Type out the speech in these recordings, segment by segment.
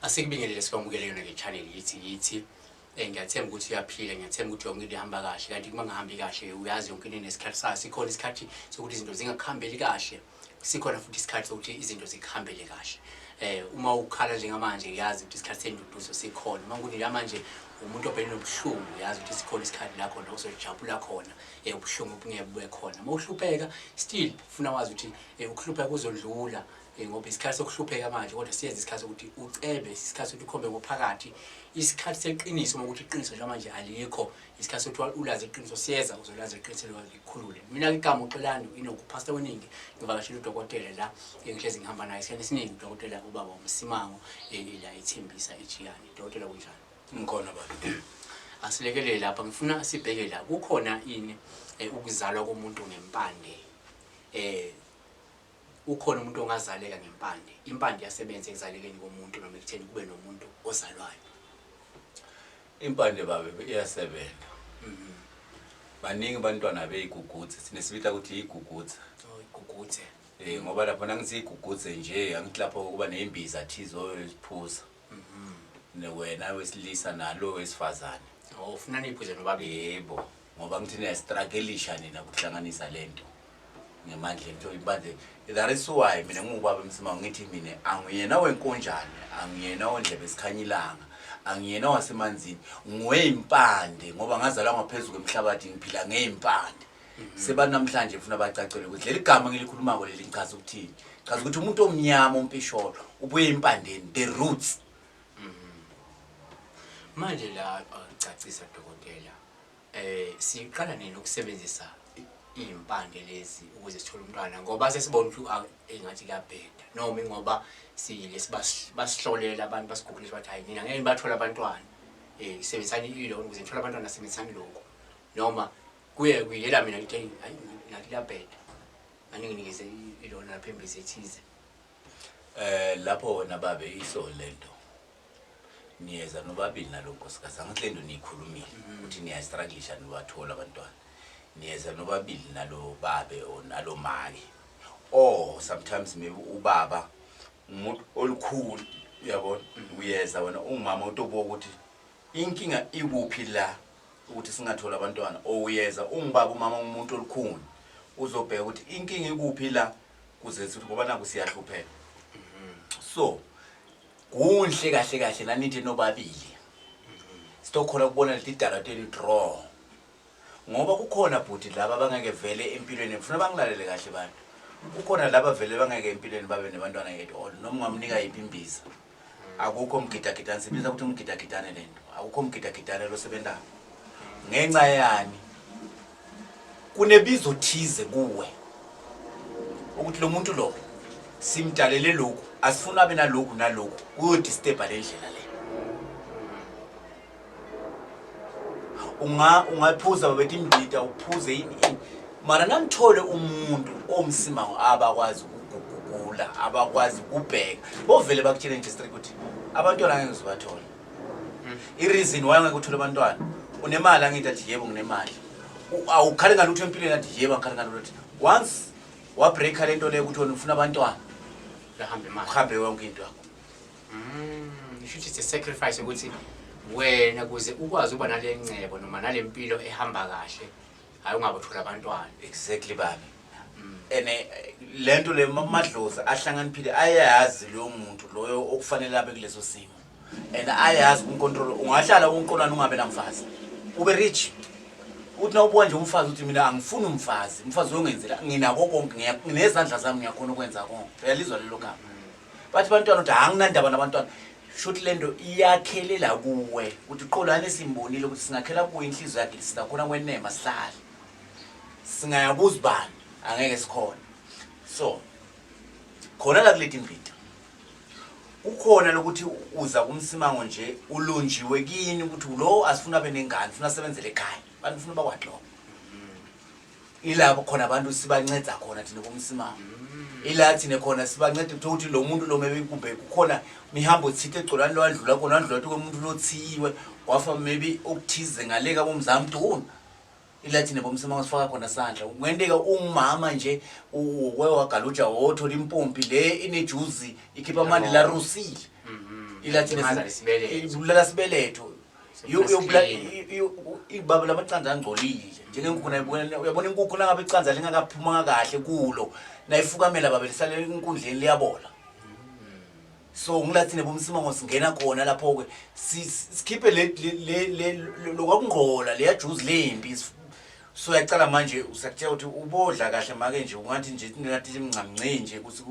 Asikubingelele sikwamukele yona ke channel yithi yithi ngiyathemba ukuthi uyaphila, ngiyathemba ukuthi yonke into ihamba kahle. Kanti uma ngahambi kahle, uyazi yonke into inesikhathi sayo. Sikhona isikhathi sokuthi izinto zingakuhambeli kahle, sikhona futhi isikhathi sokuthi izinto zikuhambele kahle. Uma ukhala njengamanje, uyazi ukuthi isikhathi senduduzo sikhona. Uma kunila manje umuntu obhekene nobuhlungu, uyazi ukuthi sikhona isikhathi la khona uzojabula khona, ubuhlungu bungeke bube khona. Uma uhlupheka still, funa wazi ukuthi ukuhlupheka kuzodlula, ngoba isikhathi sokuhlupheka manje, kodwa siyeza isikhathi sokuthi ucebe, isikhathi sokuthi ukhombe ngophakathi, isikhathi seqiniso. Uma ukuthi iqiniso njengamanje alikho, isikhathi sokuthi ulazi iqiniso siyeza, uzolazi iqiniso likhulule. Mina igama uXolani inokuphasta weningi, ngivakashela udokotela la engihlezi ngihamba naye isikhathi esiningi, udokotela ubaba uMsimango, la eThembisa eJiyane. Dokotela, kunjani? Ngikhona baba. Asilekelele lapha, ngifuna sibheke la kukhona ini, ukuzalwa komuntu ngempande. Ukhona umuntu ongazaleka ngempande? Impande iyasebenza ekuzalekeni komuntu noma ekutheni kube nomuntu ozalwayo? Impande baba iyasebenza. Baningi abantwana beyigugutse, sine sibita ukuthi iyigugutse. Oh, igugutse. Ngoba lapho nangithi igugutse nje, angithi lapho kuba neyimbiza thize oyiphuza. Ne wena wesilisa nalo wesifazane. Oh, ufuna niyiphuze nobabili? Yebo, ngoba ngithi niyastruggelisha nina ukuhlanganisa lento ngemandla into impande. That is why mina ngingubaba Msimango ngithi mina angiyena wenkonjane, angiyena wondlebe esikhanyilanga, angiyena wasemanzini, ngiweyimpande ngoba ngazalwa ngaphezulu kwemhlabathi, ngiphila ngeyimpande. Sebantu namhlanje ngifuna bacacelwe ukuthi leli gama ngilikhulumako leli lichaza ukuthini. Chaza ukuthi umuntu omnyama ompisholo ubuye empandeni, the roots. Manje la cacisa dokotela, siqala nini ukusebenzisa iy'mpande lezi ukuze sithole umntwana? Ngoba sesibona ukuthi engathi kuyabheda, noma ingoba sile basihlolela abantu, basigugulisha bathi hayi, nina ngeke nibathole abantwana, sebenzisani ilona ukuze nithole abantwana, sebenzisani lokhu. Noma kuye kuyela mina ngithi hayi, ngathi kuyabheda, aninginikeze ilona lapha imbiza ethize. Lapho wena babe iso lento niyeza nobabili nalo nkosikazi, angithi lento niyikhulumile ukuthi niyayistrugglisha nibathola abantwana. Niyeza nobabili nalo babe or nalo make, or sometimes maybe ubaba umuntu olukhulu, uyabona, uyeza wena ungumama utobuka ukuthi inkinga ikuphi la ukuthi singathola abantwana, or uyeza ungubaba umama umuntu olukhuni uzobheka ukuthi inkinga ikuphi la kuze sithi ngoba naku siyahlupheka. So kunhle kahle kahle nanithi nobabili sitokhona ukubona leti dala tenu draw, ngoba kukhona bhuti laba abangeke vele empilweni, ngifuna bangilalele kahle bantu, kukhona laba vele bangeke empilweni babe nebantwana at all, noma ungamnika yiphi imbiza. Akukho mgidagidane, sibiza ukuthi umgidagidane lento, akukho mgidagidane losebendayo. Ngenxa yani? Kunebizo thize kuwe ukuthi lo muntu lo simdalele lokhu, asifuna abe nalokhu nalokhu, kuyodisturba le ndlela le. Ungaphuza babethi imbida, uphuze ini ini, mara nanithole umuntu omsimango abakwazi ukugugula, abakwazi ukubheka, bovele bakutshele nje straight ukuthi abantwana angeke uzibathole. I-reason why ungeke uthole abantwana, unemali, angithi? Athi yebo, nginemali. Awukhali ngalutho empilweni? Athi yebo, angikhali ngalutho. Once wabreaka le nto leyo ukuthi wena ufuna abantwana, Kuhambe imali. Kuhambe yonke into yakho. Isho ukuthi it's a sacrifice ukuthi wena kuze ukwazi ukuba nale ncebo noma nale mpilo ehamba kahle, hayi, ungabe uthola abantwana. Exactly babe, and le nto le amadlozi ahlakaniphile ayayazi loyo muntu loyo okufanele abe kuleso simo, and ayazi umcontrol. Ungahlala unqolwane ungabe namfazi, ube rich, uthi nawubuka nje umfazi uthi mina angifuni umfazi, umfazi uyongenzela, nginako konke, nginezandla zami, ngiyakhona ukwenza konke. Uyalizwa lelo gama? Bathi bantwana, uthi anginandaba nabantwana. Shuthi le nto iyakhelela kuwe ukuthi qolwane simbonile ukuthi singakhela kuwe inhliziyo yakhe, singakhona kwenema sihlale, singaya kuzibani angeke sikhona. So khona la kuleti mbida kukhona lokuthi uza kumsimango nje ulunjiwe kini ukuthi lo asifuna abe nengane, ufuna asebenzele ekhaya, abantu ufuna bakwazi lokho. Ilapho khona abantu sibanceda khona thina bomsimango, ila thina khona sibanceda ukuthi lo muntu lo maybe kumbe kukhona mihambo thithe egcolwane lo wadlula khona, wadlula komuntu lothiwe wafa, maybe okuthize ngale kabomzamduna, ila thina bomsimango sifaka khona sandla. Kungenteka ungumama nje uke wagaluja, wothola impompi le inejuzi ikhipha amandla larusile. Ilathini Limaza lesibeletho. Ibulala sibeletho. Sifuna Yobula siklini. ibaba lamaqanda angcolile. Njengenkukhu nayibukela, uyabona inkukhu nangabe iqanda lingakaphuma kahle kulo, nayifukamela babe lisale enkundleni liyabola. So ngilathini bomsimango singena khona lapho ke sikhiphe le le le lokwakungqola leya juice lembi. So uyacala manje usakutshela ukuthi ubodla kahle make nje ungathi nje ngathi imncamnce nje ukuthi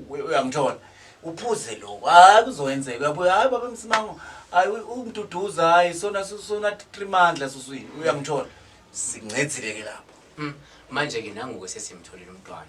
uyangithola uphuze lokho, hayi kuzoyenzeka. Uyabuya, hayi baba Msimango, hayi umduduza, hayi sona sona trimandla suswini, uyangithola, sincedzile ke lapho. Manje ke nanguke sesimtholile umntwana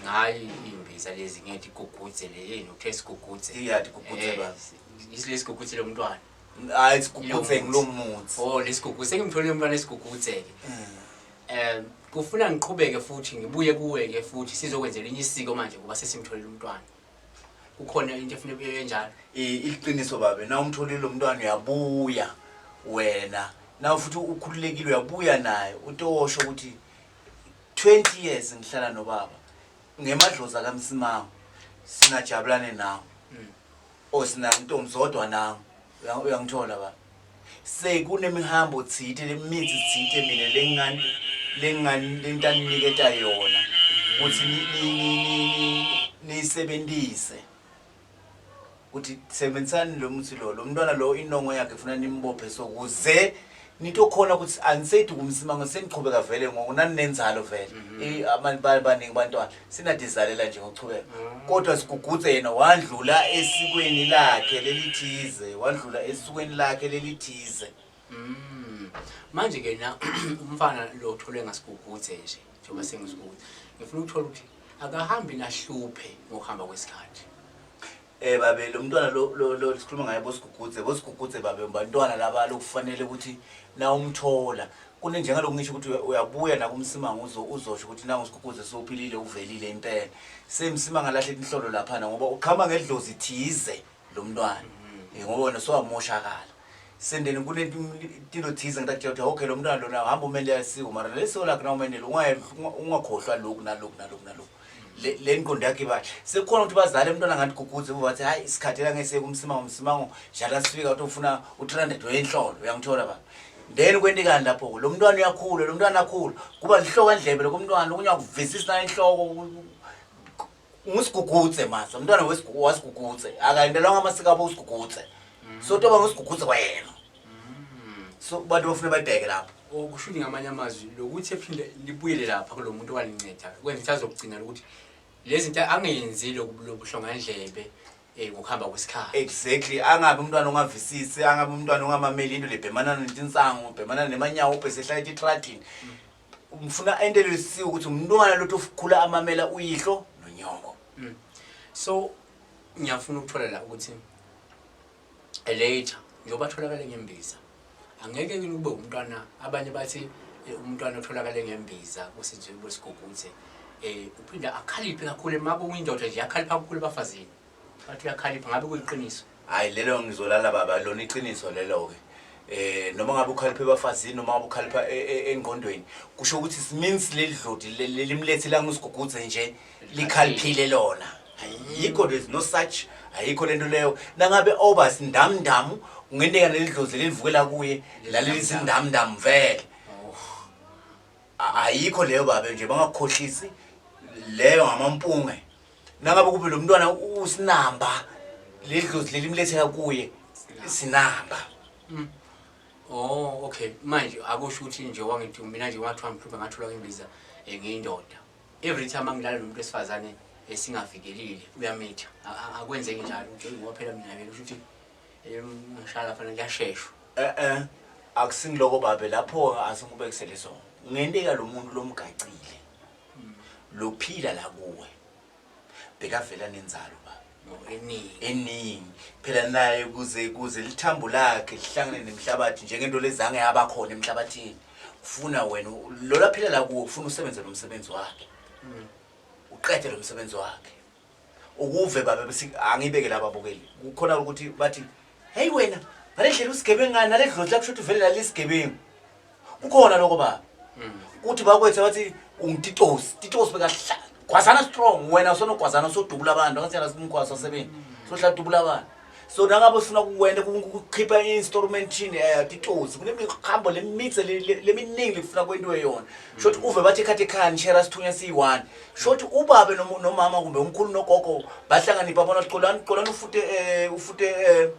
ngayi imbiza lezi ngethi igugudze le yini ukuthe isigugudze. Iyathi igugudze, baba. Isilesi lo mntwana. Hayi, sigugudze ngilomuthi. Oh, lesigugudze, sengimtholile umntwana esigugudze ke. Kufuna ngiqhubeke futhi ngibuye kuwe ke futhi sizokwenzela inye isiko manje ngoba sesimtholile umntwana. Kukhona into efuna enjalo. Iqiniso babe, na umtholile lo mntwana uyabuya wena, na futhi ukhululekile uyabuya naye utosho ukuthi 20 years ngihlala nobaba ngemadlozi kaMsimango, sinajabulane nawe osina ntombi zodwa nawe, uyangithola baba. Sekunemihambo thite lemithi thite mina lengani lengani lentaniniketa yona ukuthi niyisebenzise, ukuthi sebenzisani lo muthi lo, lo mntwana lo inongo yakhe funa nimbophe, so kuze nitokhona ukuthi anisethi kumsimango senichubeka vele ngoku naninenzalo vele. Abantu baningi bantwana sinadizalela nje ngokuchubeka, kodwa sigugudze yena wandlula esikweni lakhe lelithize, wandlula esikweni lakhe lelithize. Manje ke na umfana lo utholwe ngasigugudze nje, njengoba sengisigugudze, ngifuna ukuthola ukuthi akahambi nahluphe ngokuhamba kwesikhathi. Babe, lo mntwana lo lo lo sikhuluma ngaye bosigugudze, bosigugudze babe bantwana laba lokufanele ukuthi na umthola kunenjengaloku ngisho ukuthi uyabuya nakumsimango uzosho ukuthi nangu usigugudze sowuphilile uvelile impela, semsimanga lahle inhlolo laphana ngoba uqhama ngedlozi thize lo mntwana. Ngoba wena sowamoshakala sendeni kunetinto thize ngitakutshela ukuthi okay, lo mntwana lona hamba umele yasiko, mara lesiko lakhe na umendele ungakhohlwa lokhu nalokhu nalokhu nalokhu, le ngqondo yakhe ibahle sekukhona ukuthi bazale umntwana ngathi gugudze bathi hayi isikhathela ngeseke umsimango umsimango njalo sifika ukuthi ufuna u-300 wenhlolo, uyangithola baba. Then kwentekani lapho-ke? Lo mntwana uyakhula, lo mntwana akhula kuba lihloko endlebe lokho mntwana okunye akuvisisi na inhloko ngusigugudze masa umntwana wasigugudze akayendelwanga amasiko abo usigugudze, so toba ngusigugudze kwayena, so bantu bafuna bayibheke lapho. Okusho ukuthi ngamanye amazwi lokuthi ephinde libuyele lapha kulo muntu owalinceda kwenza ukuthi azokugcina ukuthi lezi zinto angenzile lobuhlongandlebe ngokuhamba kwesikhathi. Exactly, angabi umntwana ongavisisi, angabi umntwana ongamameli into lebhemana netinsango, ubhemana nemanyawo, ubhese ehlala etitradini. Umfuna entele lesiko ukuthi umntwana lothi ukhula amamela uyihlo nonyoko. So ngiyafuna ukuthola la ukuthi later njengoba atholakale ngembiza, angeke yini kube umntwana, abanye bathi umntwana otholakale ngembiza kusenziwe kwesigugudze uphinda akhaliphe kakhulu uma kuyindoda nje, akhalipha kakhulu ebafazini, bathi uyakhalipha, ngabe kuyiqiniso? Hayi, lelo ngizolala baba, lona iqiniso lelo-ke. Noma ngabe ukhalipha ebafazini, noma ngabe ukhalipha engqondweni, kusho ukuthi means leli dlodi limlethela ngusigugudze nje likhaliphile lona. Ayikho, there's no such, ayikho lento leyo. Nangabe oba sindamndamu kungenteka leli dlozi lelivukela kuye laleli sindamndamu vele. Ayikho leyo babe nje, bangakukhohlisi leyo ngamampunge. Nangabe kube lo mntwana usinamba, leli dlozi leli mlethela kuye sinamba. Oh, okay, manje akusho ukuthi nje wangithi mina nje wathiwa mhlawumbe ngathola imbiza ngiyindoda, every time angilala nomuntu wesifazane esingavikelile uyamitha? Akwenzeki njalo nje ngoba phela mina vele kusho ukuthi ngishaya lapha kuyasheshwa. Eh akusingiloko babe, lapho asingubekisele so ngenteka lo muntu lomgacile lophila la kuwe bekavela nenzalo baba. No, eningi. Eningi phela naye kuze lithambo lakhe lihlangane nemhlabathi njengento lezange yabakhona emhlabathini, ufuna wena lo laphila la kuwe, ufuna usebenze lo msebenzi wakhe, uqede lo msebenzi wakhe ukuve babe. Bese angibeke laba abukeli kukhona ukuthi bathi hey wena ngale ndlela usigebengu ngani nale dlozi lakusho ukuthi vele lalisigebengu, kukhona lokho baba kuthi bakwethu bathi ungutitosi titosi bekahla gwazana strong, wena usonogwazana usodubula abantu angathi yena simgwazo wasebeni sohla dubula abantu. So nangabe ufuna kuwenda kukhipha i-instrumentation titozi kunemihambo lemitse leminingi lekufuna kwentiwe yona. Shothi uve bathi ekhathi ekhaya nishera sithunya siyi-one. Shothi ubabe nomama kumbe umkhulu nogogo bahlanganipha bona xolani xolani ufute ufute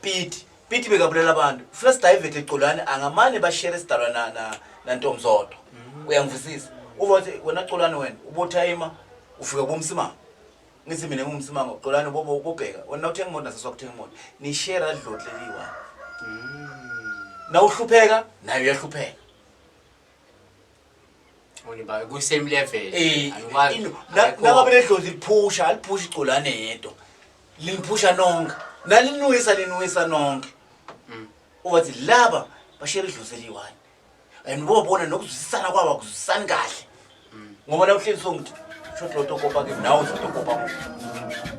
piti piti bekabulela abantu first divert ecolani angamane bashere isidalwa na na nantomzodwa. Uyangivusisa uva uthi wena xolani wena ubothayima ufika bomsimanga ngithi mina ngumsimanga xolani bobo bobheka wena uthenga imoto naseswakuthenga imoto nishare dloti leliyi-one. Na uhlupheka naye uyahlupheka. Uniba ku same level. Anikwazi. Nangabe ledlozi liphusha aliphusha igcolane yedwa liniphusha nonke nalinwisa linwisa nonke. Ubathi laba bashere idlozi eliyi-one and bobona nokuzwisisana kwabo akuzwisisani kahle ngoba na uhleli songithi shothi lo tokopa kimi nawe uzotokopa kubo.